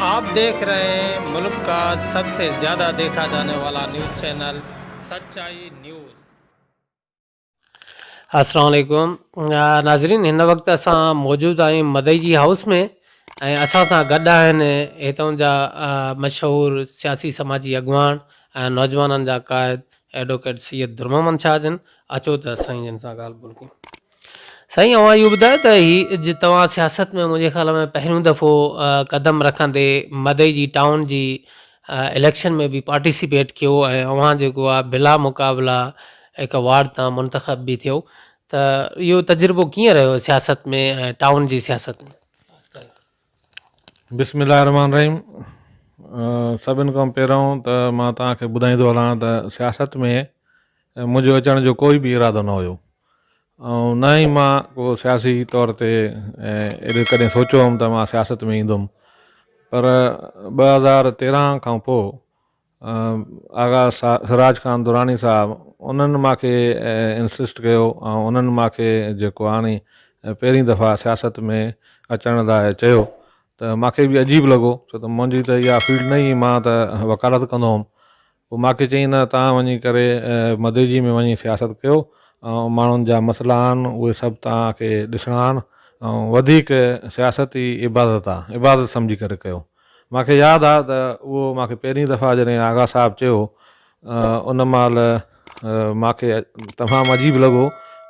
आप देख रहे हैं मुल्क का सबसे ज्यादा देखा जाने वाला न्यूज़ चैनल सच्चाई न्यूज़। السلام عليڪم ناظرين هن وقت اسان موجود آهيون مدئي جي هائوس ۾ ۽ اسان سان گڏ آهن هتان جا مشهور سياسي سماجي اڳواڻ ۽ نوجوانن جا قائد ايڊووڪيٽ سيد درمحمد شاهه جن اچو ته سائين جن سان ڳالهه ٻولهه ڪيون. سائين اوهان اهو ٻڌايو ته هي جي توهان سياست ۾ منهنجي خيال ۾ پهريون دفعو قدم رکندي مدئي جي ٽائون جي اليڪشن ۾ به پارٽيسپيٽ ڪيو ۽ اوهان جيڪو آهي بلا مقابلا هڪ وارڊ تان منتخب به ٿيو ته اهو تجربو ڪيئن رهيو سياست ۾ ۽ ٽائون جي سياست ۾؟ بسم الله الرحمٰن الرحيم سڀن کان پهريون ته مان توهان کي ٻڌائيندو هلان ته سياست ۾ منهنجو اچڻ جو ڪوئي به ارادو نه هيو ۽ نه ئي مان ڪو سياسي طور تي اهڙو ڪڏهن سوچيو هوم ته مان سياست ۾ ايندم پر 2013 کان پوء آغا سراج خان دراني صاحب انهن مان کي انسسٽ ڪيو ۽ انهن مان کي جيڪو آڻي پهرين دفعا سياست ۾ اچڻ لاء چيو ته مان کي به عجيب لڳو ڇو ته منهنجي ته اها فيلڊ نه هئي مان ته وڪالت ڪندو هوم پوء مان کي چيائين نه توهان وڃي ڪري مديجي ۾ وڃي سياست ڪيو ۽ ماڻهن جا مسئلا آهن اهي سڀ توهان کي ڏسڻا آهن ۽ وڌيڪ سياست ئي عبادت آهي عبادت سمجهي ڪري ڪيو. مان کي ياد آهي ته اهو مان کي پهرين دفعا جڏهن آغا صاحب چيو ان مهل مان کي تمام عجيب لڳو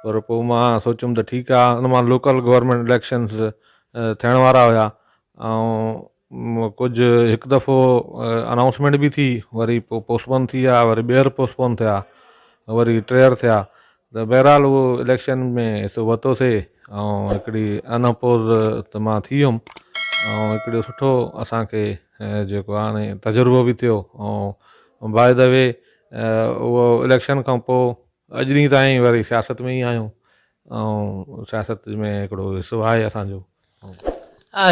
پر پوء مان سوچيم ته ٺيڪ آهي ان مهل لوڪل گورنمينٽ اليڪشنز ٿيڻ وارا هيا ۽ ڪجهه هڪ دفعو انائونسمينٽ به ٿي وري پوء پوسٽپون ٿي ويا وري ٻيهر پوسٽپون ٿيا وري ٽيهر ٿيا ته بهرحال اهو اليڪشن ۾ حصو ورتوسي ۽ هڪڙي ان اپوز ته مان ٿي ويم ۽ هڪڙو سٺو اسانکي جيڪو آهي هاڻي تجربو به ٿيو ۽ باء the V اهو اليڪشن کان پوء اڄ ڏينهن تائين وري سياست ۾ ئي آهيون ۽ سياست ۾ هڪڙو حصو آهي اسانجو.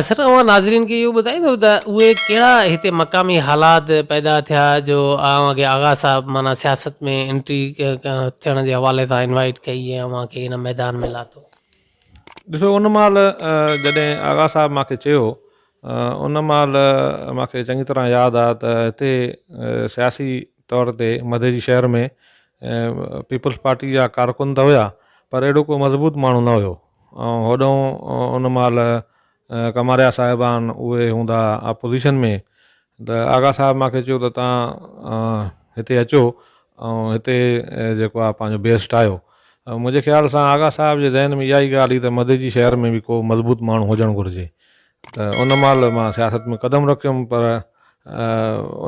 سر اوهان ناظرين کي اهو ٻڌائيندو ته اهي ڪهڙا هتي مقامي حالات پيدا ٿيا جو اوهان کي آغا صاحب معنيٰ سياست ۾ انٽري ٿيڻ جي حوالي سان انوائيٽ ڪئي ۽ اوهان کي هن ميدان ۾ لاٿو. ڏسو ان مهل جڏهن آغا صاحب مان کي چيو ان مهل مان کي چڱي طرح ياد آ ته هتي سياسي طور تي مدئجي شهر ۾ پيپلز پارٽي جا ڪارڪن ته هيا پر اهڙو ڪو مضبوط ماڻهو نه هيو. ۽ هوڏانهن ان مهل ڪماريا صاحبان اهي هوندا اپوزيشن ۾ ته آغا صاحب مان کي چيو ته توهان هتي اچو ۽ هتي جيڪو آهي پنهنجو بيس ٺاهيو. منهنجي خيال سان آغا صاحب جي ذهن ۾ اها ئي ڳالهه هئي ته مدئجي شهر ۾ به ڪو مضبوط ماڻهو هجڻ گهرجي ته ان مهل مان سياست ۾ قدم رکيم پر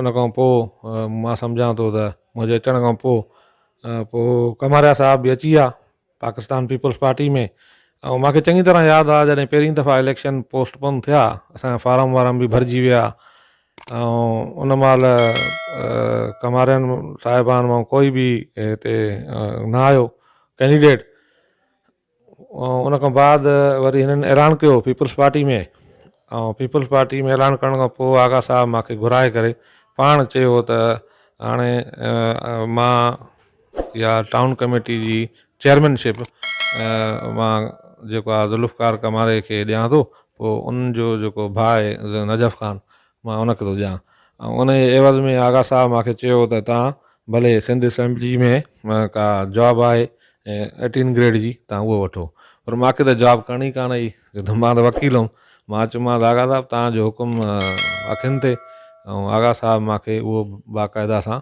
ان کان پوء مان سمجهان ٿو ته منهنجي اچڻ کان پوء پوء ڪماريا صاحب به اچي ويا پاڪستان پيپلز پارٽي ۾ ۽ مان کي چڱي طرح ياد آ جڏهن پهرين دفعا اليڪشن پوسٽ پون ٿيا اسان جا فارم وارم به ڀرجي ويا ۽ ان مهل ڪمارين صاحبان مان ڪوئي به هتي نه آيو ڪينڊيڊيٽ ان کان بعد وري هنن اعلان ڪيو پيپلز پارٽي ۾ ۽ پيپلز پارٽي ۾ اعلان ڪرڻ کان پوء آغا صاحب مان کي گهرائي ڪري پاڻ چيو ته هاڻي مان يا ٽائون ڪميٽي جي چيئرمين شپ مان جيڪو آ ذوالفقار ڪماري کي ڏيان ٿو پوء ان جو جيڪو ڀاء آهي نجف خان مان ان کي ٿو ڏيان ۽ ان جي عيوض ۾ آغا صاحب مان کي چيو ته تان ڀلي سنڌ اسيمبلي ۾ ڪا جاب آهي ايٽين گريڊ جي تان اهو وٺو پر مان کي ته جاب ڪرڻي ڪانه هئي ڇو ته مان ته وڪيل هئم مان چيومانس آغا صاحب تان جو حڪم اکين تي ۽ آغا صاحب مان کي اهو باقاعده سان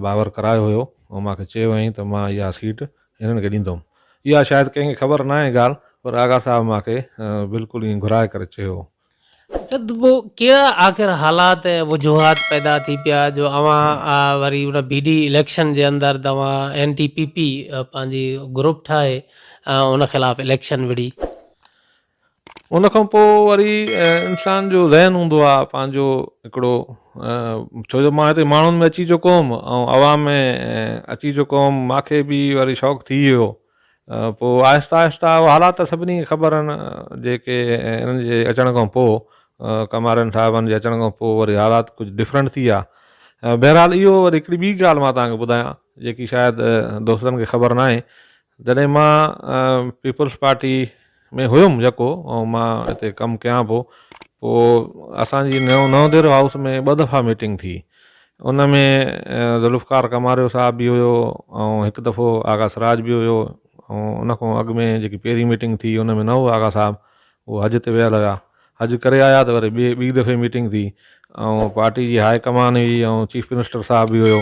باور ڪرايو هيو ۽ مان کي چيو هئائين ته مان اها سيٽ هنن کي ڏيندم. اها شايد ڪنهن کي خبر ناهي ڳالهه پر آغا صاحب مان کي بلڪل ائين گهرائي ڪري چيو هو. سر ته پوء ڪهڙا آخر حالات ۽ وجوهات پيدا ٿي پيا جو اوهان وري ان بي ڊي اليڪشن جي اندر توهان اين ٽي پي پي پنهنجي گروپ ٺاهي ۽ ان خلاف اليڪشن وڙهي؟ ان کان پوء وري انسان جو ذهن هوندو آهي پنهنجو هڪڙو ڇو جو مان هتي ماڻهن ۾ اچي چڪو هوم ۽ عوام ۾ اچي چڪو هوم مانکي به وري شوق ٿي ويو پوء آهستي آهستي حالات ته سڀني کي خبر آهن جيڪي انهن جي اچڻ کان پوء ڪمارن صاحبن جي اچڻ کان پوء وري حالات ڪجهه ڊفرنٽ ٿي ويا بهرحال اهو وري هڪڙي ٻي ڳالهه مان توهان کي ٻڌايان جيڪي شايد دوستن کي خبر ناهي جڏهن مان پيپلز پارٽي ۾ هيم يڪو ۽ مان هتي ڪم ڪيان پيو پوء اسان جي نئون نئون ديرو هائوس ۾ ٻه دفعا ميٽنگ ٿي ان ۾ ذوالفقار ڪماريو صاحب به هيو ۽ هڪ دفعو آغا سراج به هيو ۽ ان کان اڳ ۾ جيڪي پهرين ميٽنگ ٿي ان ۾ نه هو آغا صاحب هو حج تي ويل هيا حج ڪري آيا ته وري ٻي ٻي دفعي ميٽنگ ٿي ۽ پارٽي جي هاء ڪمان هئي ۽ چيف منسٽر صاحب به هيو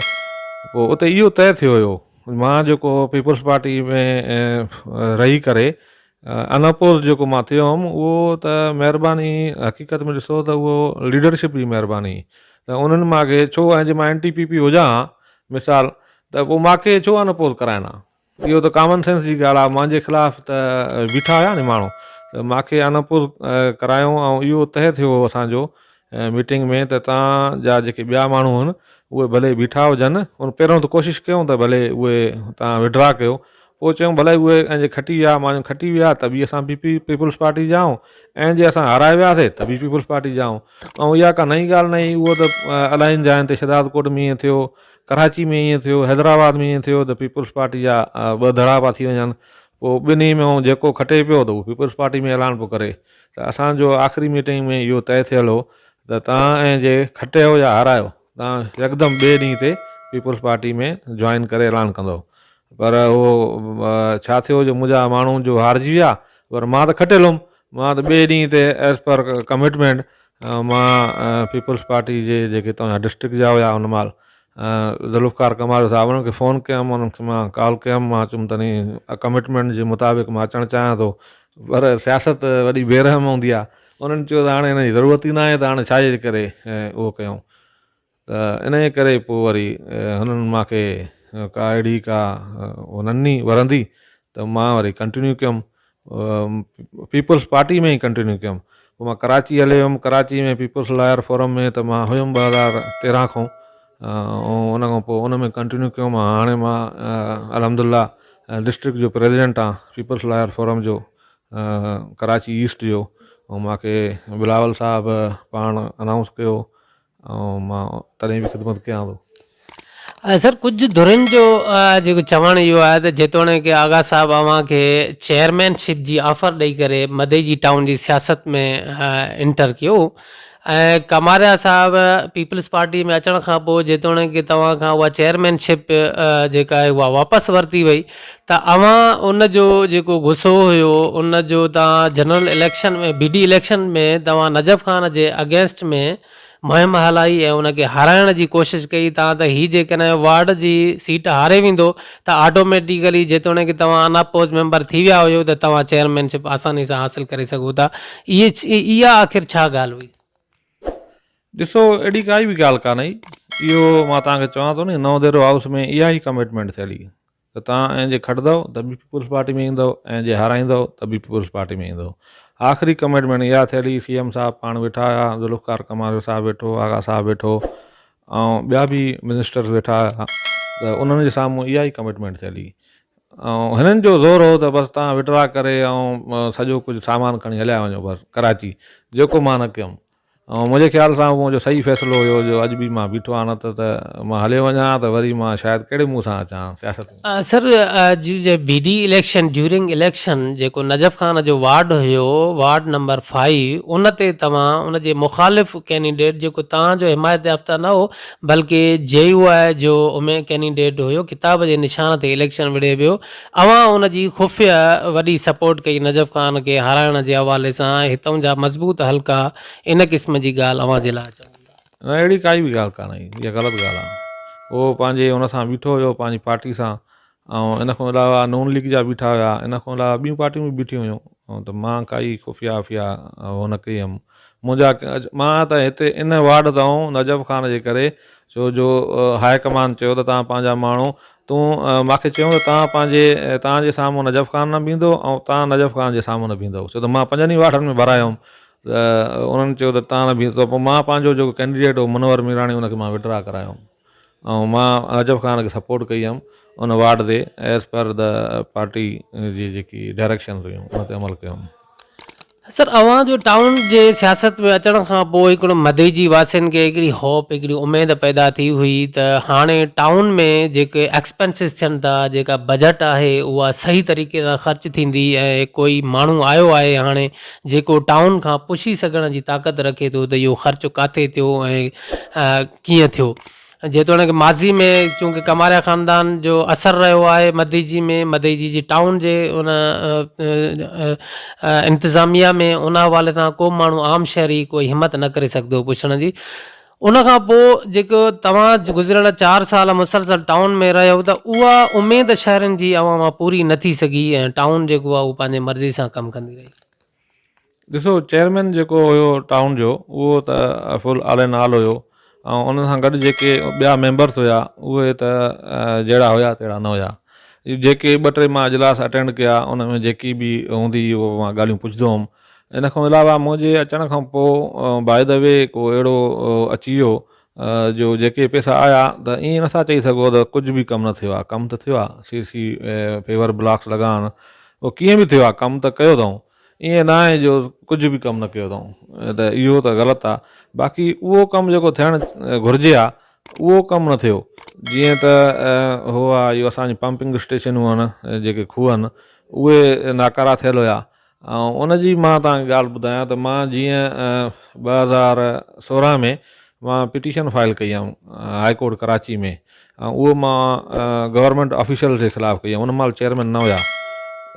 پوء اتي اهو طئي ٿيو هيو مان جيڪو پيپلز پارٽي ۾ رهي ڪري ان اپوز جيڪو مان ٿيو هئم اهو ته مهرباني حقيقت ۾ ڏسو ته اهو ليڊرشپ جي مهرباني ته انهن مان کي ڇو ۽ جي مان اين ٽي پي پي هجان ها مثال ته پوء مان کي ڇو ان اپوز ڪرائن ها اهو ته ڪامن سينس جي ڳالهه آهي مانجي خلاف ته بيٺا هيا ني ماڻهو ته مان کي ان اپوز ڪرايو ۽ اهو طئي ٿيو هو اسان جو ميٽنگ ۾ ته تان جا جيڪي ٻيا ماڻهو آهن اهي ڀلي بيٺا هجن ان پهريون ته ڪوشش ڪيون ته ڀلي اهي تان وڊرا ڪيو پوء چيون ڀلي اهي ۽ جي کٽي ويا مانجو کٽي ويا ته به اسان به پيپلز پارٽي جا آهيون ۽ جي اسان هارائي وياسي ته به پيپلز پارٽي جا آهيون ۽ اها ڪا نئين ڳالهه نه هئي اهو ته الاهين جاين تي شهداد ڪوٽ ۾ ائين ٿيو ڪراچي ۾ ائين ٿيو حيدرآباد ۾ ائين ٿيو ته پيپلز پارٽي جا ٻه ڌڙا پيا ٿي وڃن پوء ٻنهي ۾ جيڪو کٽي پيو ته اهو پيپلز پارٽي ۾ اعلان پيو ڪري ته اسان جو آخري ميٽنگ ۾ اهو طئي ٿيل هو ته توهان ۽ جي کٽيو يا هارايو توهان يڪدم ٻئي ڏينهن تي پيپلز پارٽي ۾ جوائن ڪري اعلان ڪندؤ پر اهو ڇا ٿيو جو منهنجا ماڻهو جو هارجي ويا پر مان ته کٽيل هئم مان ته ٻئي ڏينهن تي ايز پر ڪمٽمينٽ مان پيپلز پارٽي جي جيڪي توهان جا ڊسٽرڪٽ جا هيا ان مهل ذوالفقار ڪماريو صاحب انهن کي فون ڪيم انهن کي مان ڪال ڪيم مان چيم ته ني ڪمٽمينٽ جي مطابق مان اچڻ چاهيان ٿو پر سياست وڏي بي رحم هوندي آهي انهن چيو ته هاڻي هن جي ضرورت ئي ناهي ته هاڻي ڇا جي ڪري اهو ڪيون ته ان جي ڪري پوء وري هنن مان کي ڪا اهڙي ڪا اهو نه ڏني ورندي ته مان وري ڪنٽينيو ڪيم پيپلز پارٽي ۾ ئي ڪنٽينيو ڪيم پوء مان ڪراچي هلي ويم ڪراچي ۾ پيپلز لائر فورم ۾ ته مان هيم 2013 کان ۽ ان کان پوء ان ۾ ڪنٽينيو ڪيم هاڻي مان الحمد لله ڊسٽرڪٽ جو پريزيڊنٽ آهيان پيپلز لائر فورم جو ڪراچي ايسٽ جو ۽ مانکي بلاول صاحب پاڻ انائونس ڪيو ۽ مان تڏهن به خدمت ڪيان ٿو. سر ڪجهه ڌرين جو جيڪو چوڻ اهو آهي ته جيتوڻيڪ آغا صاحب اوهان کي چيئرمين شپ جي آفر ڏئي ڪري مدئجي ٽائون جي سياست ۾ انٽر ڪيو ۽ ڪماريا صاحب پيپلز پارٽي ۾ اچڻ کان پوء جيتوڻيڪ توهان کان اها چيئرمين شپ جيڪا آهي اها واپس ورتي وئي ته اوهان ان جو جيڪو غصو هيو ان جو توهان general election ۾ B D election ۾ توهان نجف خان جي اگينسٽ ۾ مهم هلائي ۽ ان کي هارائڻ جي ڪوشش ڪئي تان ته هي جيڪڏهن وارڊ جي سيٽ هاري ويندو ته آٽوميٽيڪلي جيتوڻيڪ توهان ان اپوز ميمبر ٿي ويا هيو ته توهان چيئرمين شپ آساني سان حاصل ڪري سگهو ٿا اهي اها آخر ڇا ڳالهه هئي؟ ڏسو اهڙي ڪائي به ڳالهه ڪانهي اهو مان توهان کي چوان ٿو نه نئون ديرو هائوس ۾ اها ئي ڪمٽمينٽ ٿيل هئي ته توهان ۽ جي کٽندؤ ته به پيپلز پارٽي ۾ ايندؤ ۽ جي هارائيندؤ ته به پيپلز پارٽي ۾ ايندؤ. آخري ڪمٽمينٽ اها ٿيل هئي، سي ايم صاحب پاڻ ويٺا هيا، ذوالفقار ڪماريو صاحب ويٺو هو، آغا صاحب ويٺو هو ۽ ٻيا به منسٽرز ويٺا هيا ته انهن جي سامهون اها ئي ڪمٽمينٽ ٿيل هئي ۽ هنن جو زور هو ته بس توهان وڊرا ڪري ۽ سڄو ڪجهه سامان کڻي هليا وڃو بس ڪراچي جيڪو مان نه ڪيم. ۽ منهنجي خيال سان اهو منهنجو صحيح فيصلو هيو جو اڄ به مان بيٺو آهيان نه ته ته مان هليو وڃان ها ته وري مان شايد ڪهڙي منهن سان اچان ها سياست ۾. سر جي B D election during election جيڪو نجف خان جو وارڊ هيو وارڊ نمبر فائيو ان تي توهان ان جي مخالف ڪينڊيڊيٽ جيڪو توهان جو حمايت يافته نه هو بلڪه جي يو آء جو امي ڪينڊيڊيٽ هيو ڪتاب جي نشان تي اليڪشن وڙهي پيو اوهان ان جي خفيه وڏي سپورٽ ڪئي نجف خان کي هارائڻ جي حوالي سان ۽ هتئون جا مضبوط حلقا ان قسم جي ڳالهه اوهان جي لاء چون ٿا. نه اهڙي ڪائي به ڳالهه ڪانه هئي اها غلط ڳالهه آهي اهو پنهنجي ان سان بيٺو هيو پنهنجي پارٽي سان ۽ ان کان علاوه نون ليگ جا بيٺا هيا ان کان علاوه ٻيون پارٽيون به بيٺيون هيون ته مان ڪائي خفيه عافيه اهو نه ڪئي هيم منهنجا مان ته هتي ان وارڊ تان نجف خان جي ڪري ڇو جو هاء ڪمان چيو ته توهان پنهنجا ماڻهو تون مان کي چيائون ته توهان پنهنجي توهان جي سامهون نجف خان نه بيهندو ۽ توهان نجف خان جي سامهون نه بيهندؤ ڇو ته مان پنجن ئي وارڊن ۾ ڀرايو هوم ته انهن چيو ته توهان نه بيهندو پوء مان پنهنجو جيڪو ڪينڊيڊيٽ هو منور ميراڻي ان کي مان وڊرا ڪرايو هوم ۽ مان نجف خان کي سپورٽ ڪئي هيم ان وارڊ تي ايز پر the party جي جيڪي ڊائريڪشنز هيون ان تي عمل ڪيو هوم. سر اوهان جو ٽائون جي سياست ۾ اچڻ کان پوء هڪڙو مديجي واسين کي هڪڙي هوپ هڪڙي اميد پيدا ٿي هئي ته هاڻي ٽائون ۾ جيڪي ايڪسپينسز ٿين ٿا جيڪا بجيٽ آهي اها صحيح طريقي سان خرچ ٿيندي ۽ ڪوئي ماڻهو آيو آهي هاڻي جيڪو ٽائون کان پڇي سگهڻ جي طاقت رکي ٿو ته اهو خرچ ڪاٿي ٿيو ۽ ڪيئن ٿيو. جيتوڻيڪ ماضي ۾ چونڪه ڪماريا خاندان جو اثر رهيو آهي مديجي ۾ مديجي جي ٽائون جي ان انتظاميا ۾ ان حوالي سان ڪو ماڻهو عام شهري ڪوئي همت نه ڪري سگهندو هو پڇڻ جي ان کان پوء جيڪو توهان گذريل چار سال مسلسل ٽائون ۾ رهيو ته اها اميد شهرين جي اوهان مان پوري نه ٿي سگهي ۽ ٽائون جيڪو آهي اهو پنهنجي مرضي سان ڪم ڪندي رهي. ڏسو چيئرمين جيڪو هيو ٽائون جو اهو ته فل آل اين آل هيو ۽ ان سان گڏ جيڪي ٻيا ميمبرس هيا اهي ته جهڙا هيا تهڙا نه هيا جيڪي ٻه ٽي مان اجلاس اٽينڊ ڪيا ان ۾ جيڪي به هوندي هئي اهو مان ڳالهيون پڇندو هئم ان کان علاوه منهنجي اچڻ کان پوء باء the V ڪو اهڙو اچي ويو جو جيڪي پئسا آيا ته ائين نٿا چئي سگهو ته ڪجهه به ڪم نه ٿيو آهي ڪم ته ٿيو آهي سي سي پيور بلاڪس لڳائڻ اهو ڪيئن به ٿيو آهي ڪم ته ڪيو اٿئون ائين نه آهي جو ڪجهه به ڪم نه ڪيو اٿئون ته اهو ته غلط آهي باقي اهو ڪم جيڪو ٿيڻ گهرجي ها اهو ڪم نه ٿيو جيئن ته هو آهي اهو اسانجي پمپنگ اسٽيشنون آهن جيڪي کوهه آهن اهي ناڪارا ٿيل هيا ۽ ان جي مان توهان کي ڳالهه ٻڌايان ته مان جيئن 2016 ۾ مان پٽيشن فائل ڪئي هئم هاء ڪورٽ ڪراچي ۾ ۽ اهو مان گورنمينٽ آفيشل جي خلاف ڪئي هئم ان مهل چيئرمين نه هيا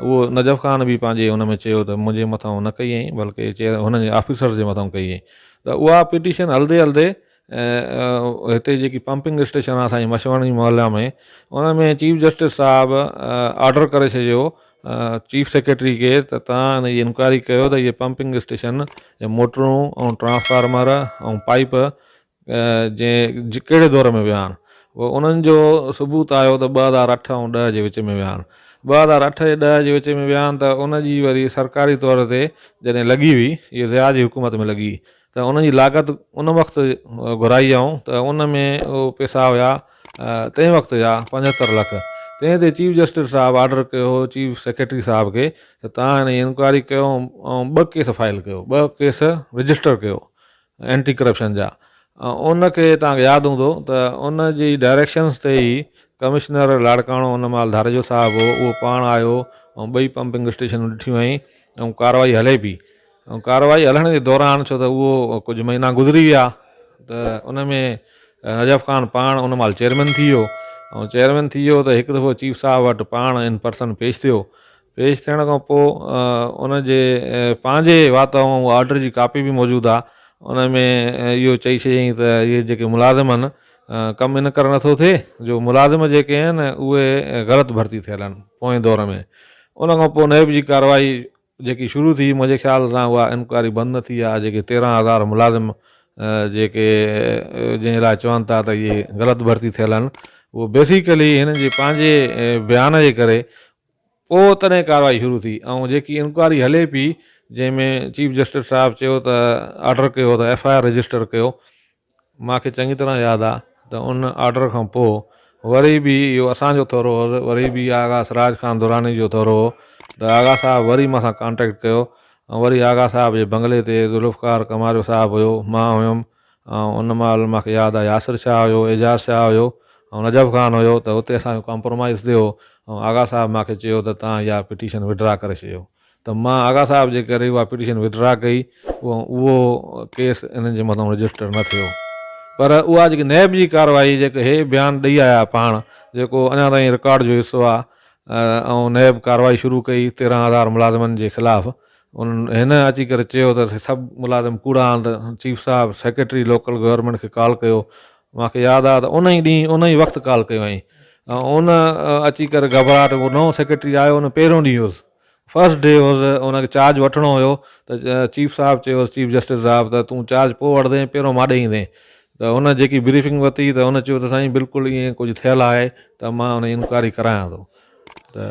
اهو نجف خان به پنهنجي ان ۾ چيو ته منهنجي مٿان نه ڪئي هئائين بلڪه هن جي آفيسر جي مٿان ڪئي هئائين ته اها پٽيشن هلندي هلندي هتي جيڪي پمپنگ اسٽيشن آهي اسان جي مشواڻي محلا ۾ ان ۾ چيف جسٽس صاحب آرڊر ڪري ڇڏيو چيف سيڪريٽري کي ته توهان ان جي انڪوائري ڪيو ته اهي پمپنگ اسٽيشن جا موٽرون ۽ ٽرانسفارمر ۽ پائيپ جنهن ڪهڙي دور ۾ ويا آهن پوء انهن جو ثبوت آيو ته 2008 ۽ 10 جي وچ ۾ ويا آهن 2008 ۽ 10 جي وچ ۾ ويا آهن ته ان جي وري سرڪاري طور تي جڏهن لڳي هئي اهي ضياء جي حڪومت ۾ لڳي ته ان جي لاڳت ان وقت گهرائي آئون ته ان ۾ اهو پئسا هيا تنهن وقت جا 75 لک تنهن تي چيف جسٽس صاحب آرڊر ڪيو هو چيف سيڪريٽري صاحب کي ته توهان هن جي انڪوائري ڪيو ۽ ٻه ڪيس فائل ڪيو ٻه ڪيس رجسٽر ڪيو اينٽي ڪرپشن جا ۽ ان کي توهان کي ياد هوندو ته ان جي ڊائريڪشنس تي ئي ڪمشنر لاڙڪاڻو ان مهل ڌاريجو صاحب هو اهو پاڻ آيو ۽ ٻئي پمپنگ اسٽيشنون ڏٺيون هئائين ۽ ڪارروائي هلي پئي ۽ ڪارروائي هلڻ جي دوران ڇو ته اهو ڪجهه مهينا گذري ويا ته ان ۾ نجف خان پاڻ ان مهل چيئرمين ٿي ويو ۽ چيئرمين ٿي ويو ته هڪ دفعو چيف صاحب وٽ پاڻ ان پرسن پيش ٿيو پيش ٿيڻ کان پوء ان جي پنهنجي وات مان آرڊر جي ڪاپي به موجود آهي ان ۾ اهو چئي ڇڏيائين ته اهي جيڪي ملازم آهن ڪم ان ڪري نٿو ٿئي جو ملازم جيڪي آهن اهي غلط ڀرتي ٿيل آهن پوئين دور ۾ ان کان پوء نيب جي ڪارروائي جيڪي شروع ٿي منهنجي خيال سان اها انڪوائري بند نه ٿي آهي جيڪي 13 هزار ملازم جيڪي جنهن لاء چون ٿا ته اهي غلط ڀرتي ٿيل آهن اهو بيسيڪلي هنن جي پنهنجي بيان جي ڪري پوء تڏهن ڪارروائي شروع ٿي ۽ جيڪي انڪوائري هلي پئي جنهن ۾ چيف جسٽس صاحب چيو ته آرڊر ڪيو ته ايف I R register ڪيو مان کي چڱي طرح ياد آ ته ان آرڊر کان پوء وري به اهو اسان جو ٿورو هو وري به آغا سراج خان دراني جو ٿورو هو ته آغا صاحب وري مان سان ڪانٽيڪٽ ڪيو ۽ وري آغا صاحب جي بنگلي تي ذوالفقار ڪماريو صاحب هيو مان هيم ۽ ان مهل مان کي ياد آ ياسر شاهه هيو اعجاز شاهه هيو ۽ نجف خان هيو ته اتي اسان جو ڪمپرومائيز ٿيو ۽ آغا صاحب مان کي چيو ته توهان اها پٽيشن وڊرا ڪري ڇڏيو ته مان آغا صاحب جي ڪري اها پٽيشن وڊرا ڪئي اهو ڪيس انهن جي مٿان رجسٽر نه ٿيو پر اها جيڪي نيب جي ڪارروائي جيڪي هي بيان ڏئي آيا پاڻ جيڪو اڃا تائين رڪارڊ جو حصو آهي ۽ نيب ڪارروائي شروع ڪئي 13 هزار ملازمن جي خلاف ان هن اچي ڪري چيو ته سڀ ملازم ڪوڙا آهن ته چيف صاحب سيڪريٽري لوڪل گورنمينٽ کي ڪال ڪيو مان کي ياد آهي ته ان ئي ڏينهن ان ئي وقت ڪال ڪيو هئائين ۽ ان اچي ڪري گهٻراهٽ نئون سيڪريٽري آيو ان پهريون ڏينهن هيس فرسٽ ڊي هوس ان کي چارج وٺڻو هيو ته چيف صاحب چيو چيف جسٽس صاحب ته تون چارج پوء وٺندين پهريون مان ڏي ايندين ته هن جيڪي بريفنگ ورتي ته هن چيو ته سائين بلڪل ائين ڪجهه ٿيل آهي ته مان ان جي انڪوائري ڪرايان ٿو ته.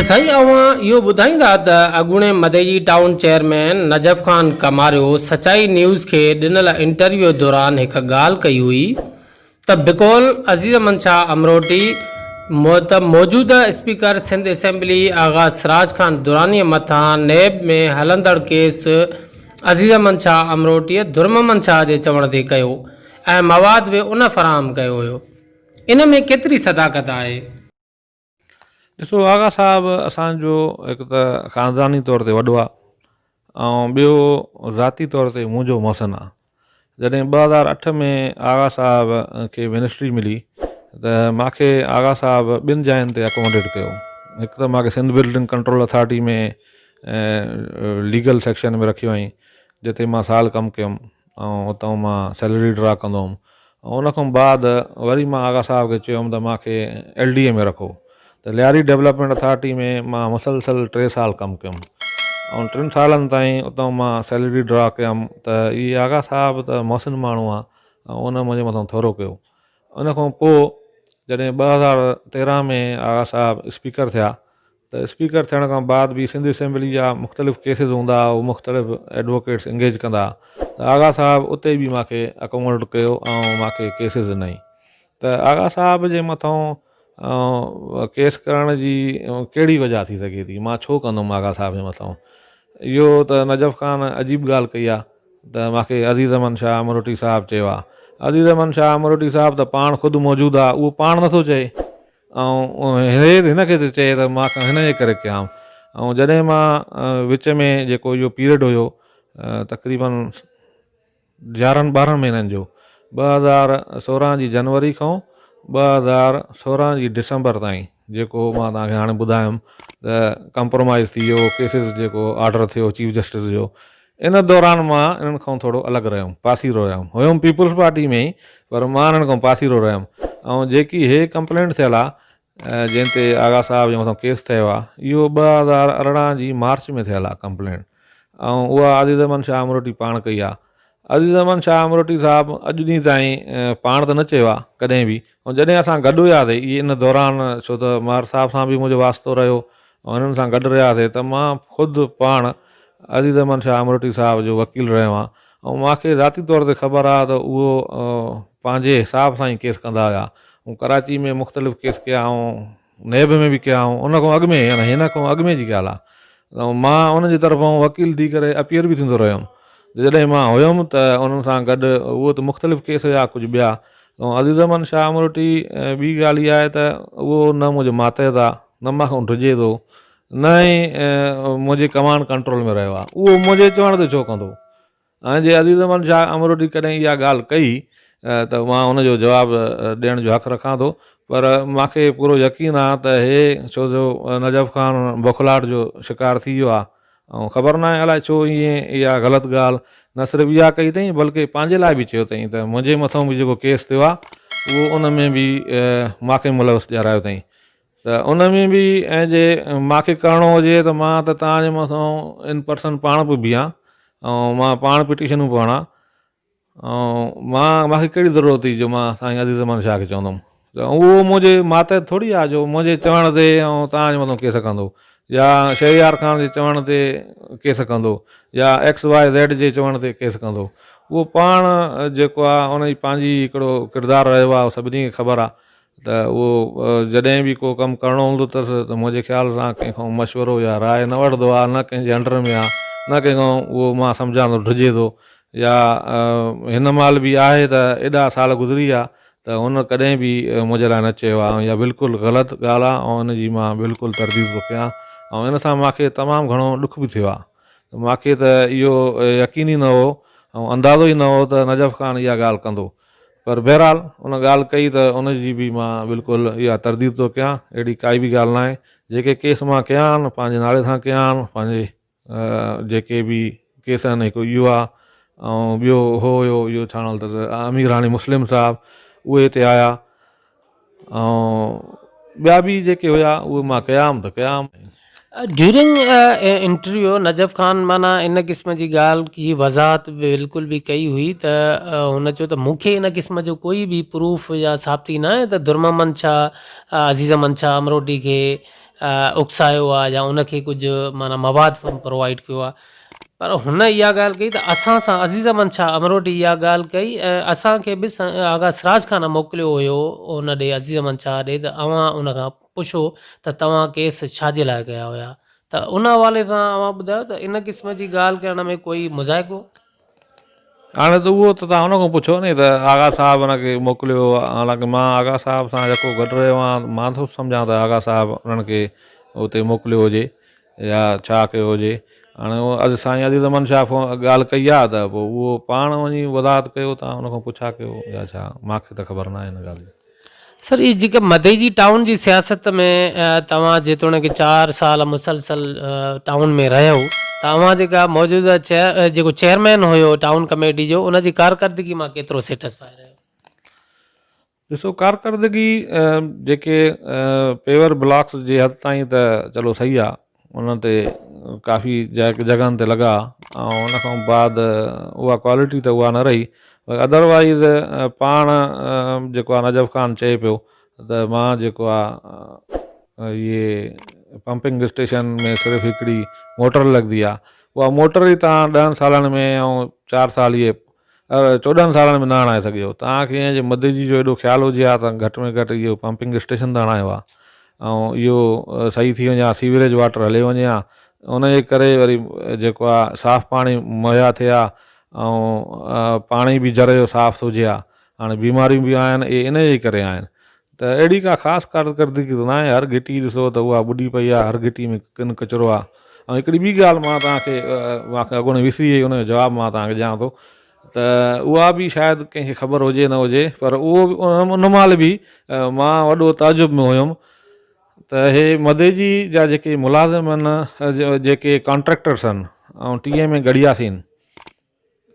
سائين اوهان اهو ٻڌائيندا ته اڳوڻي مدئجي ٽائون چيئرمين نجف خان ڪماريو سچائي نيوز کي ڏنل انٽرويو دوران هڪ ڳالهه ڪئي هئي ته بقول عزيز احمد شاهه امروٽي ته موجوده اسپيڪر سنڌ اسيمبلي آغا سراج خان درانيء مٿان نيب ۾ هلندڙ ڪيس عزيز احمد شاهه امروٽيء درمحمد شاهه جي چوڻ تي ڪيو ۽ مواد به ان فراهم ڪيو هيو. ان ۾ ڪيتري صداقت آهي؟ ڏسو آغا صاحب اسان جو هڪ ته خانداني طور تي وڏو آ ۽ ٻيو ذاتي طور تي منهنجو محسن آ. جڏهن 2008 ۾ آغا صاحب کي منسٽري ملي ته مانکي آغا صاحب ٻن جاين تي اڪوموڊيٽ ڪيو. هڪ ته مانکي Sindh building control authority ۾ legal section ۾ رکيو هئائين جتي مان سال ڪم ڪيم ۽ اتان مان سيلري ڊرا ڪندو هئم ۽ ان کان بعد وري مان آغا صاحب کي چيم ته مان کي ايل ڊي اي ۾ رکو ته لياري ڊولپمينٽ اٿارٽي ۾ مان مسلسل ٽي سال ڪم ڪيم ۽ ٽن سالن تائين اتان مان سيلري ڊرا ڪيم ته هي آغا صاحب ته محسن ماڻهو آ ۽ ان منهنجي مٿان ٿورو ڪيو. ان کان پوء جڏهن 2013 ۾ آغا صاحب اسپيڪر ٿيا ته اسپيڪر ٿيڻ کان بعد به سنڌ اسيمبلي جا مختلف ڪيسز هوندا هئا اهي مختلف ايڊووڪيٽس انگيج ڪندا هئا ته آغا صاحب اتي به مان کي اڪوموڊيٽ ڪيو ۽ مان کي ڪيسز ڏنائين ته آغا صاحب جي مٿان ڪيس ڪرڻ جي ڪهڙي وجهه ٿي سگهي ٿي مان ڇو ڪندم آغا صاحب جي مٿان اهو ته نجف خان عجيب ڳالهه ڪئي آهي ته مان کي عزيز احمد شاهه امروٽي صاحب چيو آهي عزيز احمد شاهه امروٽي صاحب ته پاڻ خود موجود آهي اهو پاڻ نٿو چئي ۽ هي هن کي ٿو چئي ته مان هن جي ڪري ڪيام ۽ جڏهن مان وچ ۾ جيڪو اهو پيريڊ هيو تقريبن يارهن ٻارهن مهينن جو 2016 جي جنوري کان 2016 جي ڊسمبر تائين جيڪو مان توهان کي هاڻي ٻڌايم ته ڪمپرومائز ٿي ويو ڪيسز جيڪو آرڊر ٿيو چيف جسٽس جو ان دوران مان انهن کان ٿورو الڳ رهيم پاسيرو رهيم هيم پيپلز پارٽي ۾ ئي پر مان انهن کان پاسيرو رهيم ۽ جيڪي هي ڪمپلينٽ ٿيل آ جنهن تي آغا صاحب جي مٿان ڪيس ٿيو آ اهو 2018 جي مارچ ۾ ٿيل آ ڪمپلينٽ ۽ اها عزيز احمد شاهه امروٽي پاڻ ڪئي آ عزيز احمد شاهه امروٽي صاحب اڄ ڏينهن تائين پاڻ ته نه چيو آ ڪڏهن به ۽ جڏهن اسان گڏ هياسي اهي ان دوران ڇو ته مهر صاحب سان به منهنجو واسطو رهيو ۽ انهن سان گڏ رهياسي ته مان خود پاڻ عزيز احمد شاهه امروٽي صاحب جو وڪيل رهيو آهيان ۽ مان کي ذاتي طور تي خبر آهي ته اهو پنهنجي حساب سان ئي ڪيس ڪندا هيا ۽ ڪراچي ۾ مختلف ڪيس ڪيا ۽ نيب ۾ به ڪيا ۽ ان کان اڳ ۾ يعني هن کان اڳ ۾ جي ڳالهه آهي ته مان ان جي طرفان وڪيل ٿي ڪري اپيئر به ٿيندو رهيم جڏهن مان هيم ته انهن سان گڏ اهو ته مختلف ڪيس هيا ڪجهه ٻيا ۽ عزيز احمد شاهه امروٽي ٻي ڳالهه اها آهي ته اهو نه منهنجو ماتحت آهي نه مان کان ڊڄي ٿو نه ئي منهنجي ڪمانڊ ڪنٽرول ۾ رهيو آهي اهو منهنجي چوڻ تي ڇو ڪندو ۽ جي عزيز احمد شاهه امروٽي ڪڏهن اها ڳالهه ڪئي ته مان ان جو جواب ڏيڻ جو حق رکان ٿو پر مان کي پورو يقين آهي ته هي ڇو جو نجف خان بوکلاهٽ جو شڪار ٿي ويو آهي ۽ خبر ناهي الائي ڇو ائين اها غلط ڳالهه نه صرف اها ڪئي اٿئين بلڪه پنهنجي لاء به چيو اٿئين ته منهنجي مٿان به جيڪو ڪيس ٿيو آهي اهو ان ۾ به مان کي ملوث ڏيارايو اٿئين ته ان ۾ به ۽ جي مان کي ڪرڻو هجي ته مان ته توهان جي مٿان ان پرسن پاڻ به بيهان ۽ مان پاڻ پٽيشنون به هڻان ۽ مان مان کي ڪهڙي ضرورت هئي جو مان سائين عزيز احمد شاهه کي چوندم ته اهو منهنجي ماتحت ٿوري آهي جو منهنجي چوڻ تي ۽ توهان جي مٿان ڪيس ڪندو يا شهريار خان جي چوڻ تي ڪيس ڪندو يا ايڪس واء زيڊ جي چوڻ تي ڪيس ڪندو اهو پاڻ جيڪو آهي ان جي پنهنجي هڪڙو ڪردار رهيو آهي سڀني کي خبر آهي ته اهو جڏهن به ڪو ڪم ڪرڻو هوندو اٿس ته منهنجي خيال سان ڪنهن کان مشورو يا راء نه وٺندو آهي نه ڪنهن جي انڊر ۾ آهي نه ڪنهن کان اهو مان سمجهان ٿو ڊڄي ٿو يا هن مهل به آهي ته ايڏا سال گذري ويا ته هن ڪڏهن به منهنجي لاء نه چيو آهي ۽ اها بلڪل غلط ڳالهه آهي ۽ ان جي مان بلڪل ترديد ٿو ڪيان ۽ ان سان مان کي تمام گهڻو ڏک به ٿيو آهي ته مان کي ته اهو يقين ئي نه هو ۽ اندازو ئي نه هو ته نجف خان اها ڳالهه ڪندو پر بهرحال ان ڳالهه ڪئي ته ان جي به مان بلڪل اها ترديد ٿو ڪيان، اهڙي ڪائي به ڳالهه ناهي، جيڪي ڪيس مان ڪيا آهن پنهنجي نالي سان ڪيا آهن، پنهنجي جيڪي به ڪيس آهن هڪ اهو آهي ۽ ٻيو هو هيو اهو ڇا نالو اٿس امير هاڻي مسلم صاحب اهي هتي آيا ۽ ٻيا به جيڪي هيا اهي مان ڪيا هئم ته ڪيا هئم. ڊيورنگ انٽرويو نجف خان معنيٰ ان قسم جي ڳالهه جي وضاحت بلڪل به ڪئي هئي ته هن چيو ته مون کي ان قسم جو ڪوئي به پروف يا ثابتي ناهي ته درمحمد شاهه عزيز احمد شاهه امروٽي کي اڪسايو آهي يا ان کي ڪجهه معنيٰ مواد پرووائيڊ ڪيو آهي. پر هن اها ڳالهه ڪئي ته اسان سان عزيز احمد شاهه امروٽي اها ڳالهه ڪئي ۽ اسان کي به آغا سراج خان موڪليو هيو ان ڏي عزيز احمد شاهه ڏي ته اوهان ان کان پڇو ته توهان ڪيس ڇا جي لاء ڪيا هيا ته ان حوالي سان اوهان ٻڌايو ته ان قسم جي ڳالهه ڪرڻ ۾ ڪوئي مضائقو؟ هاڻي ته اهو ته توهان ان کان پڇو ني ته آغا صاحب ان کي موڪليو هو حالانڪه مان آغا صاحب سان جيڪو گڏ رهيو آهيان مان ٿو سمجهان ته آغا صاحب انهن کي اتي موڪليو هجي يا ڇا ڪيو هجي هاڻي اهو اڄ سائين عزيز احمد شاهه فون ڳالهه ڪئي آهي ته پوء اهو پاڻ وڃي وضاحت ڪيو توهان ان کان پڇا ڪيو يا ڇا مان کي ته خبر ناهي ان ڳالهه جي. سر هي جيڪا مدئي جي ٽائون جي سياست ۾ توهان جيتوڻيڪ چار سال مسلسل ٽائون ۾ رهيو ته اوهان جيڪا موجوده جيڪو چيئرمين هيو ٽائون ڪميٽي جو ان جي ڪارڪردگي مان ڪيترو سيٽسفائي رهيو؟ ڏسو ڪارڪردگي جيڪي پيور بلاڪس جي حد تائين ته چلو صحيح آ ان تي ڪافي جڳهن تي لڳا ۽ ان کان بعد اها ڪوالٽي ته اها نه رهي ادروائيز پاڻ جيڪو آ نجف خان چئي پيو ته مان جيڪو آ اهي پمپنگ اسٽيشن ۾ صرف هڪڙي موٽر لڳندي آ اها موٽر ئي تان ڏهن سالن ۾ ۽ چار سال اهي 14 سالن ۾ نه هڻائي سگهيو. توهان کي ائين جي مدئجي جو ايڏو خيال هجي ها ته گهٽ ۾ گهٽ اهو پمپنگ اسٽيشن ته هڻايو ها ۽ اهو صحيح ٿي وڃي ها سيوريج واٽر هلي وڃي ها ان جي ڪري وري جيڪو آ صاف پاڻي مهيا ٿئي ها ۽ پاڻي به جر جو صاف هجي ها هاڻي بيماريون به آهن اهي ان جي ڪري آهن ته اهڙي ڪا خاص ڪارڪردگي ته ناهي، هر گهٽي ڏسو ته اها ٻڏي پئي آهي، هر گهٽي ۾ ڪن ڪچرو آهي ۽ هڪڙي ٻي ڳالهه مان توهان کي مان کي اڳوڻي وسري وئي ان جو جواب مان توهان کي ڏيان ٿو ته اها به شايد ڪنهن کي خبر هجي نه هجي پر اهو به ان مهل به مان وڏو تعجب ۾ هيم ته هي مديجي جا جيڪي ملازم آهن جيڪي ڪانٽريڪٽرس آهن ۽ T M A ڳڙهياسين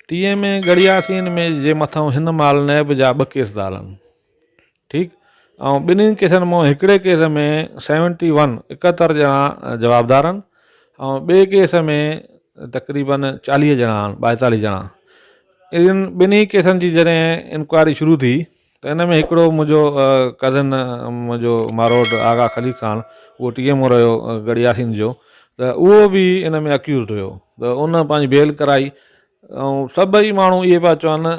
T M A ڳڙهياسين ۾ جي مٿان هن مهل نيب جا ٻه ڪيس ٿا هلن ٺيڪ ۽ ٻنهي ڪيسن مان هڪڙي ڪيس ۾ سيونٽي ون 71 ڄڻا جوابدار آهن ۽ ٻئي ڪيس ۾ تقريبن 40 ڄڻا آهن 42 ڄڻا انهن ٻنهي ڪيسن جي جڏهن انڪوائري شروع ٿي ته ان ۾ هڪڙو منهنجو ڪزن منهنجو ماروٽ آغا خليق خان اهو ٽي ايم او رهيو ڳڙهياسين جو ته اهو به ان ۾ اڪيوزڊ هيو ته ان پنهنجي بيل ڪرائي ۽ سڀئي ماڻهو اهي پيا چون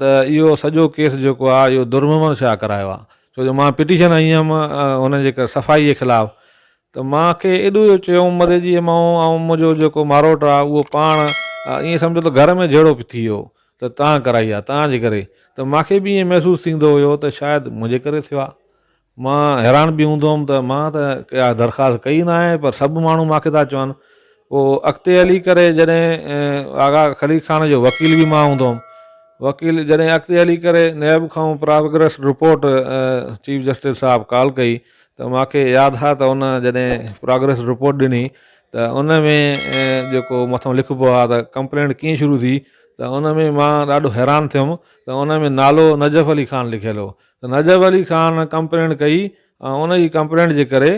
ته اهو سڄو ڪيس جيڪو آهي اهو در محمد شاهه ڪرايو آهي ڇو جو مان پٽيشن هنئي هيم هن جي صفائي جي خلاف ته مان کي ايڏو اهو چيو مدي جي مئو ۽ منهنجو جيڪو ماروٽ آهي اهو پاڻ ائين سمجهو ته گهر ۾ جهيڙو ٿي ويو ته تان ڪرائي آ تان جي ڪري ته مان کي به ائين محسوس ٿيندو هيو ته شايد منهنجي ڪري ٿيو آ. مان حيران به هوندو هوم ته مان ته ڪا درخواست ڪئي ناهي پر سڀ ماڻهو مان کي ٿا چون. پوء اڳتي هلي ڪري جڏهن آغا خليق خان جو وڪيل به مان هوندو هوم. وڪيل جڏهن اڳتي هلي ڪري نيب کان پراگريس رپورٽ چيف جسٽس صاحب ڪال ڪئي ته مان کي ياد آ ته ان جڏهن پراگريس رپورٽ ڏني ته ان ۾ جيڪو مٿان لکبو آ ته ڪمپلينٽ ڪيئن شروع ٿي ته ان ۾ مان ڏاڍو حيران ٿيم ته ان ۾ نالو نجف علي خان لکيل هو ته نجف علي خان ڪمپلينٽ ڪئي ۽ ان جي ڪمپلينٽ جي ڪري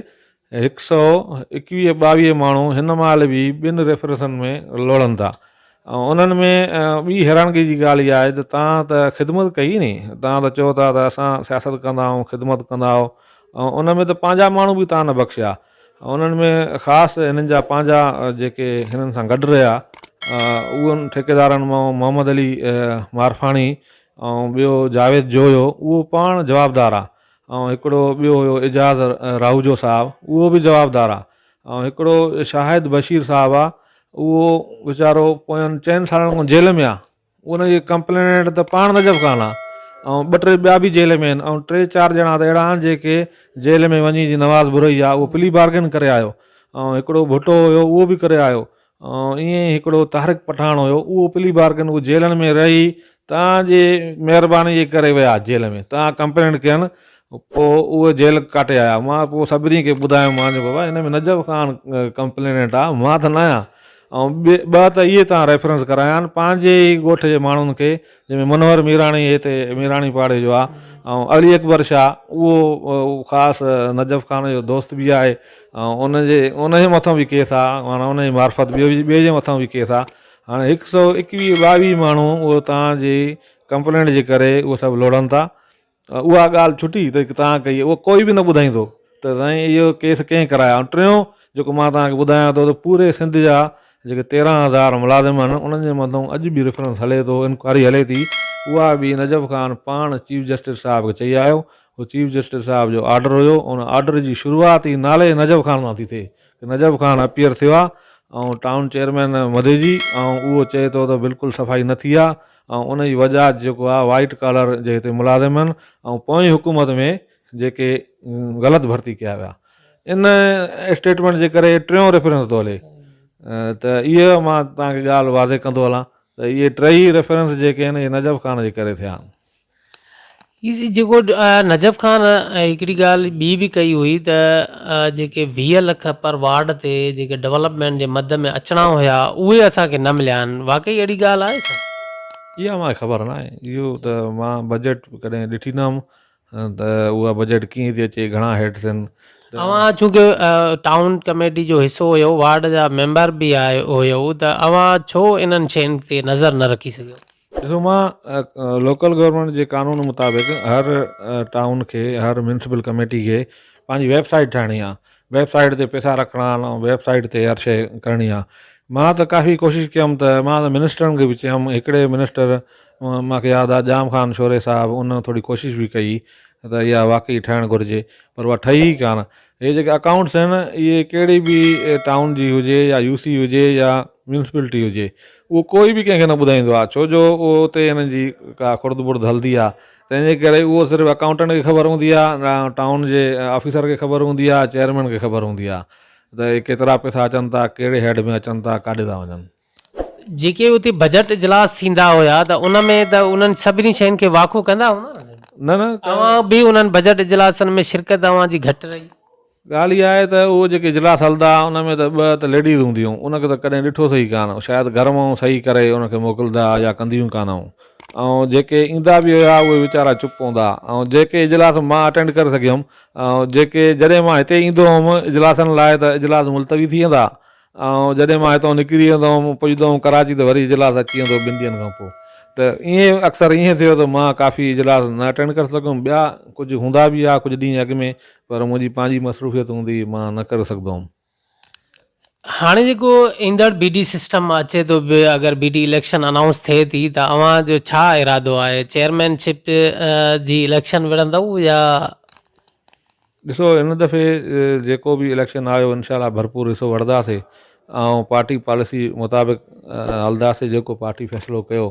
هڪ سئو ايڪويهه ٻاويهه ماڻهو هن مهل به ٻن ريفرنسن ۾ لوڙهن ٿا ۽ انهن ۾ ٻي حيرانگي جي ڳالهه اها آهي ته توهان ته خدمت ڪئي ني توهان ته چئو ٿا ته اسان سياست ڪندا آهيون خدمت ڪندا آهيو ۽ ان ۾ ته پنهنجا ماڻهو به توهان نه بخشيا انهن ۾ خاص هنن جا پنهنجا جيڪي هنن سان گڏ رهيا اهن ٺيڪيدارن مان محمد علي مارفاڻي ۽ ٻيو جاويد جويو اهو پاڻ جوابدار آ ۽ هڪڙو ٻيو هيو اعجاز راهوجو صاحب اهو به جوابدار آ ۽ هڪڙو شاهد بشير صاحب آ اهو ويچارو پوين چئن سالن کان جيل ۾ آ ان جي ڪمپليننٽ ته پاڻ نجف خان آ ۽ ٻه ٽي ٻيا به جيل ۾ آهن ۽ ٽي چار ڄڻا ته اهڙا آهن جيڪي جيل ۾ وڃي جي نواز برئي آ اهو پلي بارگين ڪري آيو ۽ هڪڙو ڀٽو هيو اهو به ڪري آيو ۽ ائين ئي هڪڙو طارق پٺاڻ هيو اهو پلي بارگين اهو جيلن ۾ رهي تان جي مهرباني جي ڪري ويا جيل ۾ تان ڪمپلينٽ ڪين پوء اهي جيل ڪاٽي آيا. مان پوء سڀني کي ٻڌايم مان چيو بابا هن ۾ نجف خان ڪمپليننٽ آ مان ته ناهيان ۽ ٻه ته اهي تان ريفرنس ڪرايا آهن پنهنجي ئي ڳوٺ جي ماڻهن کي جنهن ۾ منور ميراڻي هتي ميراڻي پاڙي جو آ ۽ علي اڪبر شاهه اهو خاص نجف خان جو دوست به آهي ۽ ان جي ان جي مٿان به ڪيس آ معنيٰ ان جي معرفت ٻيو ٻئي جي مٿان به ڪيس آ هاڻي هڪ سئو ايڪويهه ٻاويهه ماڻهو اهو تان جي ڪمپلينٽ جي ڪري اهو سڀ لوڙن ٿا اها ڳالهه ڇٽي ته توهان ڪئي اهو ڪوئي به نه ٻڌائيندو ته سائين اهو ڪيس ڪنهن ڪرايا ۽ ٽيون جيڪو مان توهان کي ٻڌايان ٿو ته پوري سنڌ جا جيڪي 13,000 ملازم آهن انهن جي مٿان اڄ به ريفرنس هلي ٿو، انڪوائري هلي ٿي، اها به نجف خان پاڻ چيف جسٽس صاحب کي چئي آيو، هو چيف جسٽس صاحب جو آرڊر هيو، ان آرڊر جي شروعات ئي نالي نجف خان مان ٿي ٿئي ته نجف خان اپيئر ٿيو آهي ۽ ٽائون چيئرمين مديجي ۽ اهو چئي ٿو ته بلڪل صفائي نه ٿي آهي ۽ ان جي وجهه جيڪو آهي وائيٽ ڪالر جي هتي ملازم آهن ۽ پوئين حڪومت ۾ جيڪي غلط ڀرتي ڪيا ويا ان اسٽيٽمينٽ جي ڪري ٽيون ريفرنس ٿو هلي ته اهو مان توهان کي ڳالهه واضح ڪندو هلان ته اهي ٽئي ريفرنس جيڪي آهن اهي نجف خان جي ڪري ٿيا آهن. هي جيڪو نجف خان هڪڙي ڳالهه ٻي به ڪئي هئي ته جيڪي 20 لک پر وارڊ تي جيڪي ڊولپمينٽ جي مد ۾ اچڻا هيا اهي اسان کي نه مليا آهن واقعي اهڙي ڳالهه آهي ڇا؟ اها مان کي خبر ناهي اهو ته مان بجيٽ ڪڏهن ڏٺي نه هئم ته اها بجيٽ ڪيئن ٿي اچي گهڻا هيڊس آهن ته. اوهان چونڪه ٽائون ڪميٽي جو حصو هيو وارڊ جا ميمبر به هيو ته اوهان ڇو انهن شين تي نظر نه رکي سگهيو؟ ڏسو مان لوڪل گورنمينٽ جي قانون مطابق هر ٽائون کي هر ميونسپل ڪميٽي کي پنهنجي ويب سائيٽ ٺاهڻي آهي ويب سائيٽ تي پئسا رکڻا آهن ۽ ويب سائيٽ تي هر شيء ڪرڻي آهي مان ته ڪافي ڪوشش ڪيم ته مان ته منسٽرن کي به چيم هڪڙي منسٽر مان کي ياد آهي ڄام خان شوري صاحب ان ٿوري ڪوشش به ڪئي ته اها واقعي ٺهڻ گهرجي پر اها ٺهي ئي ڪانه اهي جيڪي اڪائونٽس آهن اهي ڪهڙي به ٽائون جي هجي يا يو سي هجي يا ميونسپلٽي هجي اهو ڪوئي به ڪنهن کي نه ٻڌائيندو آهي ڇو جو اهو اتي هنن جي ڪا خرد برد هلندي آهي تنهن جي ڪري اهو صرف اڪائونٽنٽ کي خبر هوندي آهي ٽائون جي آفيسر کي خبر هوندي آهي چيئرمين کي خبر هوندي آهي ته اهي ڪيترا پئسا اچن ٿا ڪهڙي هيڊ ۾ اچن ٿا ڪاڏي ٿا وڃن. جيڪي اتي بجيٽ اجلاس ٿيندا هيا ته ان ۾ ته انهن سڀني شين کي واکو ڪندا هوندا نه؟ نه نه. اوهان به انهن بجيٽ اجلاسن ۾ شرڪت اوهان جي گهٽ رهي. ڳالهه اها آهي ته اهو جيڪي اجلاس هلندا ها ان ۾ ته ٻه ته ليڊيز هونديون ان کي ته ڪڏهن ڏٺو سهي ڪانه شايد گهر مان صحيح ڪري ان کي موڪلدا ها يا ڪنديون ڪانه هيون ۽ جيڪي ايندا به هيا اهي ويچارا چپ هوندا ها ۽ جيڪي اجلاس مان اٽينڊ ڪري سگهيم ۽ جيڪي جڏهن مان هتي ايندو هيم اجلاسن لاء ته اجلاس ملتوي ٿي ويندا ۽ جڏهن مان هتان نڪري ويندو هوم پڄندو هوم ڪراچي ته وري اجلاس اچي ويندو هو ٻن ڏينهن کان پوء ته ائين اڪثر ائين ٿيو ته مان ڪافي اجلاس نه اٽينڊ ڪري سگهيم ٻيا ڪجهه هوندا به هئا ڪجهه ڏينهن اڳ ۾ پر منهنجي پنهنجي مصروفيت هوندي هئي مان نه ڪري سگهندو هوم. هاڻي جيڪو ايندڙ بي ڊي سسٽم اچي ٿو به اگر بي ڊي اليڪشن انائونس ٿئي ٿي ته اوهان جو ڇا ارادو آهي چيئرمين شپ جي اليڪشن وڙهندؤ يا. ڏسو هن دفعي جيڪو به اليڪشن آيو انشاء الله ڀرپور حصو وٺنداسي ۽ پارٽي پاليسي مطابق هلنداسي جيڪو پارٽي فيصلو ڪيو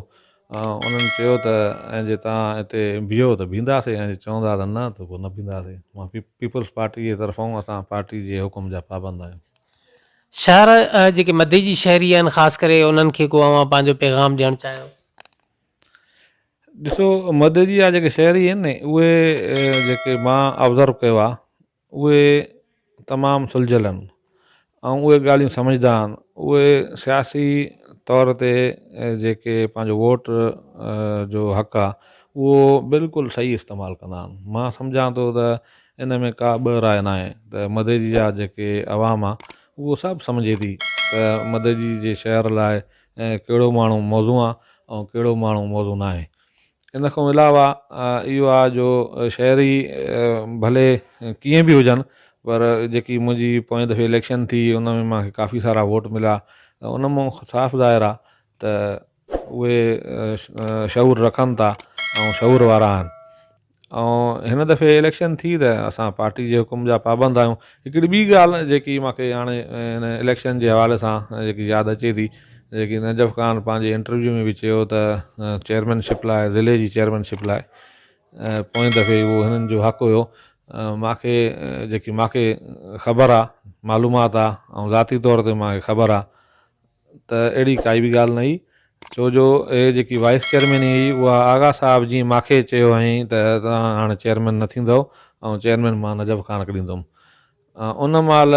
انهن چيو ته ۽ جي توهان هتي بيهو ته بيهنداسي ۽ جي چوندا ته نه ته پوء نه بيهنداسي مان پيپلز پارٽي جي طرفان اسان پارٽي جي حڪم جا پابند آهيون. شهر جيڪي مدي جي شهري آهن خاص ڪري انهن کي ڪو اوهان پنهنجو پيغام ڏيڻ چاهيو. ڏسو مدئجي جا جيڪي شهري آهن ني اهي جيڪي مان آبزرو ڪيو آهي اهي تمام سلجهيل آهن ۽ اهي ڳالهيون سمجهندا آهن اهي سياسي طور تي جيڪي پنهنجو ووٽ جو حق آهي اهو بلڪل صحيح استعمال ڪندا آهن مان سمجهان ٿو ته ان ۾ ڪا ٻه راء ناهي ته مدئجي جا جيڪي عوام آهي اهو سڀ سمجهي ٿي ته مدئجي جي شهر لاء ۽ ڪهڙو ماڻهو موزون آ ۽ ڪهڙو ماڻهو موزون ناهي. ان کان علاوه اهو آ جو شهري ڀلي ڪيئن به هجن پر جيڪي منهنجي پوئين دفعي اليڪشن ٿي ان ۾ مان کي ڪافي سارا ووٽ مليا ته ان مان صاف ظاهر آ ته اهي شعور رکن ٿا ۽ شعور وارا آهن. ۽ هن دفعي اليڪشن ٿي ته اسان پارٽي جي حڪم جا پابند آهيون. هڪڙي ٻي ڳالهه جيڪي مان کي هاڻي هن اليڪشن جي حوالي سان جيڪي ياد اچي ٿي جيڪي نجف خان پنهنجي انٽرويو ۾ به چيو ته چيئرمين شپ لاء ضلعي جي چيئرمين شپ لاء پوئين دفعي اهو هنن جو حق هيو مان کي جيڪي مان کي خبر آ معلومات آ ۽ ذاتي طور تي مان کي خبر آ ته اهڙي ڪائي به ڳالهه نه هئي، ڇو جو اهي جيڪي وائيس چيئرميني هئي اها آغا صاحب جيئن ماکي چيو هئائين ته توهان هاڻ چيئرمين نه ٿيندؤ ۽ چيئرمين مان نجف خان کي ڏيندم. ان مهل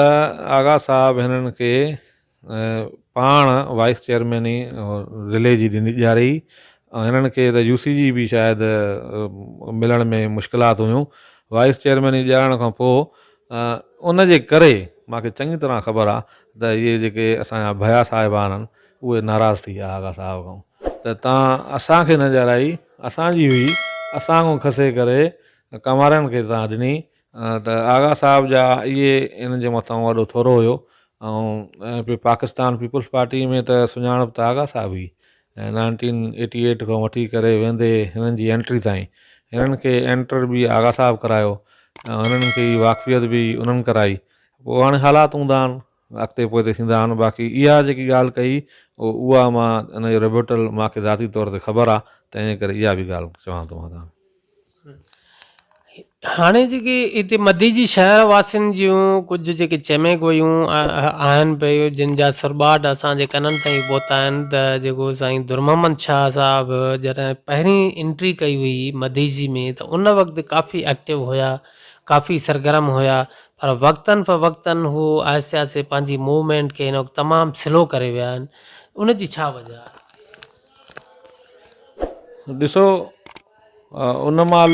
آغا صاحب هنن کي پاڻ وائيس چيئرميني ضلعي جي ڏني ڏياري هئي ۽ هنن کي ته يو سي جي به شايد ملڻ ۾ مشڪلات هيون. وائيس چيئرميني ڏيارڻ کان پوء ان جي ڪري مان کي چڱي طرح خبر آ ته اهي جيڪي اسان جا ڀيا صاحبان آهن اهي ناراض ٿي ويا آغا صاحب کان ته تان اسان کي نه ڏيارائي اسان جي هئي اسان کان کسي ڪري ڪنوارين کي تان ڏني ته آغا صاحب جا اهي انهن جي مٿان وڏو ٿورو هيو. ۽ پاڪستان پيپلز پارٽي ۾ ته سڃاڻپ ته آغا صاحب هئي ۽ نائنٽين ايٽي ايٽ کان وٺي ڪري ويندي هنن جي انٽري تائين هنن کي انٽر به آغا صاحب ڪرايو ۽ هنن کي واقفيت به انهن ڪرائي پوء هاڻي حالات هوندا آهن اڳتي پوئتي ٿيندا آهن باقي اها جيڪي ڳالهه ڪئي اها مان ان جو ريبوٽل مان کي ذاتي طور تي خبر آهي تنهن جي ڪري اها به ڳالهه چوان ٿو مان تان. هاڻي جيڪي هتي مديجي شهر واسين جون ڪجهه جيڪي چميگويون آهن پيون جن جا سرٻاٽ اسان جي ڪنن تائين پهتا آهن ته جيڪو سائين درمحمد شاهه صاحب جڏهن پهرين انٽري ڪئي هئي مديجي ۾ ته ان وقت ڪافي ايڪٽو هيا ڪافي سرگرم هيا پر وقتن فوقتن هو آهستي آهستي پنهنجي موومينٽ کي هن وقت تمام سلو ڪري ويا آهن ان جي ڇا وجه آهي؟ ڏسو ان مهل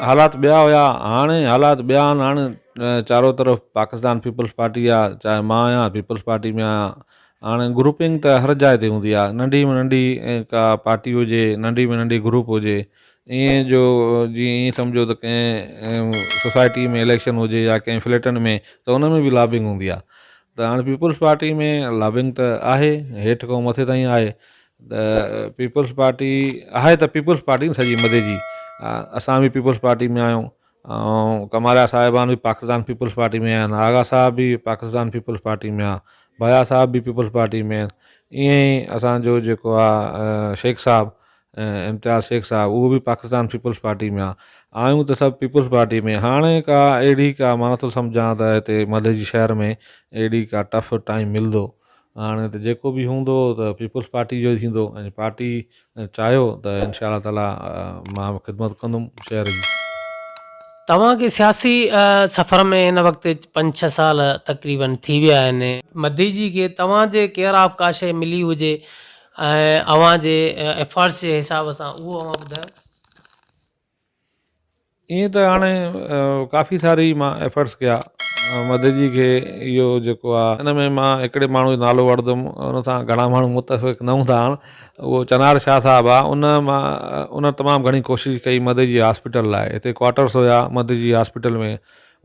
حالات ٻيا هيا هاڻي حالات ٻيا آهن هاڻي چارو طرف پاڪستان پيپلز پارٽي آ چاهي مان آهيان پيپلز پارٽي ۾ آهيان هاڻي گروپنگ ته هر جاء تي هوندي آ ننڍي ۾ ننڍي ڪا پارٽي هجي ننڍي ۾ ننڍي گروپ هجي ائين جو جيئن ائين سمجهو ته ڪنهن سوسائٽي ۾ اليڪشن هجي يا ڪنهن فليٽن ۾ ته ان ۾ به لابنگ هوندي آ ته هاڻي پيپلز پارٽي ۾ لابنگ ته آهي هيٺ کان مٿي تائين آهي ته پيپلز پارٽي آهي ته پيپلز پارٽي سڄي مدي جي اسان به پيپلز پارٽي ۾ آهيون ۽ ڪماريا صاحبان به پاڪستان پيپلز پارٽي ۾ آهن آغا صاحب به پاڪستان پيپلز پارٽي ۾ آهي ڀيا صاحب به پيپلز پارٽي ۾ آهن ائين ئي اسانجو جيڪو آهي شيخ صاحب امتياز شيخ صاحب اهو به پاڪستان پيپلز پارٽي ۾ آهي آهيون ته سڀ پيپلز پارٽي ۾ هاڻي ڪا اهڙي ڪا مان نٿو سمجهان ته هتي مدئي جي شهر ۾ اهڙي ڪا ٽف ٽائيم ملندو هاڻي ته جيڪو به هوندو ته پيپلز پارٽي جو ئي ٿيندو ۽ پارٽي چاهيو ته انشاء الله تعاليٰ مان به خدمت ڪندم شهر جي. توهان کي سياسي سفر ۾ هن وقت پنج ڇهه سال تقريبن ٿي ويا آهن. مديجي کي توهان جي ڪيئر آف ڪا شيء ملي هجي ۽ اوهان جي ايفرٽس جي حساب سان اهو اوهان ٻڌايو. ائين ته هاڻي ڪافي ساري مان ايفرٽس ڪيا مددجي کي اهو جيڪو آ ان ۾ مان هڪڙي ماڻهو جو نالو وٺندم ان سان گهڻا ماڻهو متفق نه هوندا هاڻ اهو چنار شاهه صاحب آ ان مان ان تمام گهڻي ڪوشش ڪئي مددجي هاسپيٽل لاء هتي ڪوارٽرس هيا مددجي هاسپيٽل ۾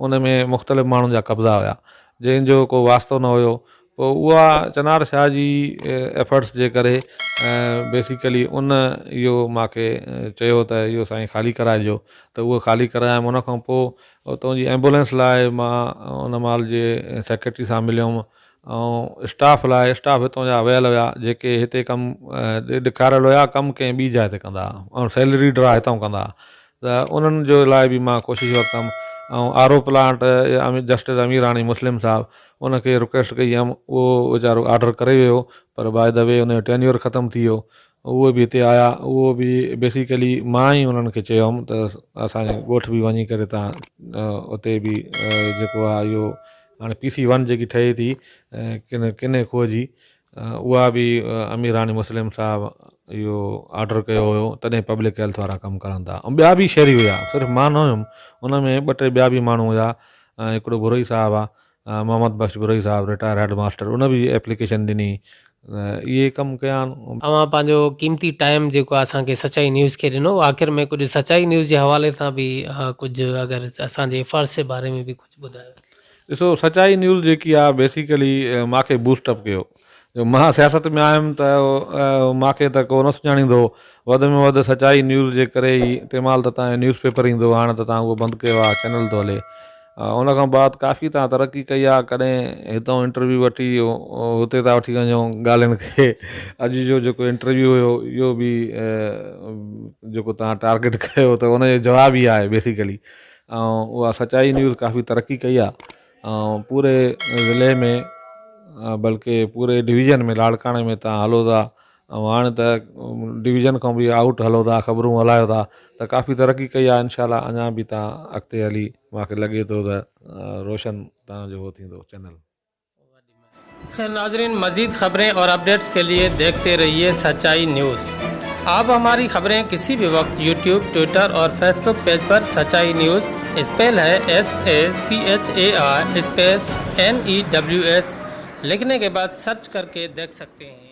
ان ۾ مختلف ماڻهن جا قبضا هيا جنهن جو ڪو واسطو نه هيو پوء اها چنار شاهه جي ايفرٽس جي ڪري بيسيڪلي ان اهو مان کي چيو ته اهو سائين خالي ڪرائجو ته اهو خالي ڪرايم ان کان پوء اتان جي ايمبولينس لاء مان ان مهل جي سيڪريٽري سان مليم ۽ اسٽاف لاء اسٽاف هتان جا ويل هيا جيڪي هتي ڪم ڏيکاريل هيا ڪم ڪنهن ٻي جاء تي ڪندا هئا ۽ سيلري ڊرا هتان ڪندا هئا ته انهن جو لاء به مان ڪوشش ورتم ۽ R O plant justice Amirani Muslim صاحب ان کي رڪويسٽ ڪئي هيم اهو ويچارو آرڊر ڪري ويو پر باء the V ان جو ٽينيور ختم ٿي ويو اهي به هتي آيا اهو به بيسيڪلي مان ئي انهن کي چيو هيم ته اسان جي ڳوٺ به وڃي ڪري تان اتي به جيڪو آهي اهو هاڻي پي سي ون جيڪي ٺهي ٿي ڪن ڪني کوهه جي اها به اميراڻي مسلم صاحب اهو آرڊر ڪيو هيو تڏهن پبلڪ هيلٿ وارا ڪم ڪرن ٿا ۽ ٻيا به شهري هيا صرف مان نه هيم ان ۾ ٻه ٽي ٻيا به ماڻهو هيا ۽ هڪڙو بروهي صاحب آ محمد بخش بروهي صاحب رٽائر هيڊ ماستر ان به ايپليڪيشن ڏني اهي ڪم ڪيا آهن. اوهان پنهنجو قيمتي ٽائيم جيڪو اسان کي سچائي نيوز کي ڏنو آخر ۾ ڪجهه سچائي نيوز جي حوالي سان به ڪجهه اگر اسان جي افرٽس جي باري ۾ به ڪجهه ٻڌايو. ڏسو سچائي نيوز جيڪي آ بيسيڪلي ماکي بوسٽ اپ ڪيو جو مان سياست ۾ آيم ته ماکي ته ڪو نه سڃاڻيندو هو وڌ ۾ وڌ سچائي نيوز جي ڪري ئي تنهن مهل ته تان جو نيوز پيپر ايندو هو هاڻ ته تان اهو بند ڪيو آ چينل ٿو هلي ان کان بعد ڪافي تان ترقي ڪئي آ ڪڏهن هتان انٽرويو وٺي هتي ٿا وٺي وڃو ڳالهين کي اڄ جو جيڪو انٽرويو هيو اهو به جيڪو تان ٽارگيٽ ڪيو ته ان جو جواب ئي آهي بيسيڪلي ۽ اها سچائي نيوز ڪافي ترقي ڪئي آهي ۽ پوري ضلعي ۾ بلڪه پوري ڊويزن ۾ لاڙڪاڻي ۾ تان هلو ٿا ۽ هاڻي ته ڊويزن کان به آئوٽ هلو ٿا خبرون هلايو ٿا ته ڪافي ترقي ڪئي آهي انشاء الله اڃا به تان اڳتي هلي مونکي لڳي ٿو ته روشن تان جو هو ٿيندو چينل. خير ناظرين مزيد خبرين اور اپڊيٽس کے لئے ديکھتي رھيي سچائي نيوز آپ ھماري خبرين کسي بھي وقت يوٽيوب ٽوئٽر اور فيسبوڪ پيج پر سچائي نيوز اسپيل ھي S A C H A I space N E W S لکھني کے بعد سرچ ڪر کے ديکھ سکتي ھين.